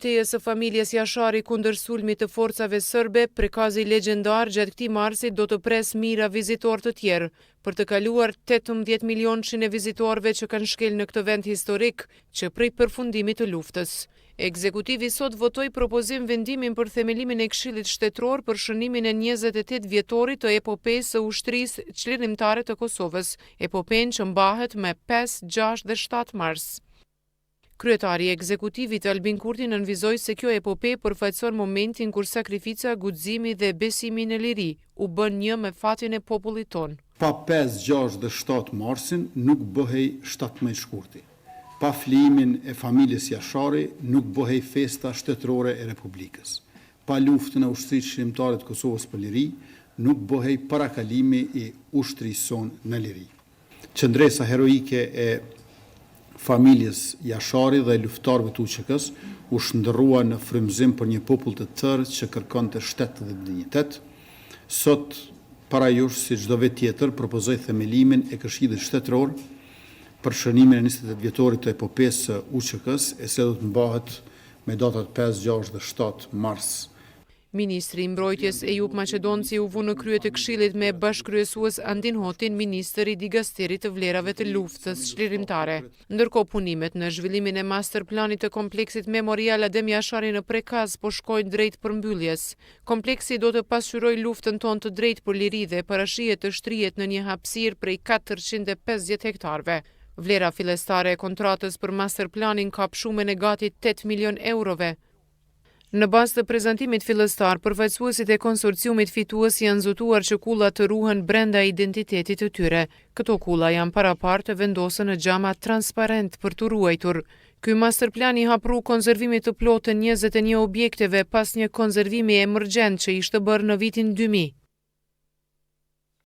Betejës së familjes Jashari kundër sulmit të forcave sërbe, Prekazi legjendar gjatë këtij marsi do të presë mijëra vizitorë të tjerë, për të kaluar 18 milionëshin e vizitorëve që kanë shkel në këtë vend historik që prej përfundimit të luftës. Ekzekutivi sot votoi propozim vendimin për themelimin e Këshillit Shtetëror për shënimin e 28 vjetorit të epopesë së Ushtrisë Çlirimtare të Kosovës, epopenë që mbahet me 5, 6 dhe 7 mars. Kryetari i ekzekutivit Albin Kurti nënvizoi se kjo epope përfaqëson momentin kur sakrifica, guximi dhe besimi në liri u bën një me fatin e popullit tonë. Pa 5, 6 dhe 7 marsin nuk bëhej 17 shkurti. Pa flijimin e familjes Jashari nuk bëhej festa shtetërore e Republikës. Pa luftën e Ushtrisë Çlirimtare të Kosovës për liri nuk bëhej parakalimi i ushtrisë sonë në liri. Qëndresa heroike e familjes Jashari dhe luftëtarëve të UÇK-së u shndërrua në frymëzim për një popull të tërë që kërkonte shtet dhe dinjitet. Sot, para jush, si çdo vit tjetër, propozoj themelimin e Këshillit Shtetëror për shënimin e 28 vjetorit të epopesë së UÇK-së, e cila do të mbahet me datat 5, 6 dhe 7 mars. Ministri i Mbrojtjes Ejup Maqedonci u vu në krye të Këshillit me bashkryesues Andin Hotin, ministër i Digasterit të Vlerave të Luftës Çlirimtare. Ndërkohë punimet në zhvillimin e master planit të kompleksit memorial Adem Jashari në Prekaz po shkojnë drejt përmbylljes. Kompleksi do të pasqyrojë luftën tonë të drejtë për liri dhe parashihet të shtrihet në një hapësirë prej 450 hektarëve. Vlera fillestare e kontratës për master planin kap shumën e gati 8 milion eurove. Në bazë të prezantimit fillestar, përfaqësuesit e konsorciumit fitues janë zotuar që kullat të ruhen brenda identitetit të tyre. Këto kulla janë paraparë të vendosen në xhama transparent për t'u ruajtur. Ky masterplan i hap rrugë konservimit të plotë të 21 objekteve pas një konservimi emergjent që ishte bërë në vitin 2000.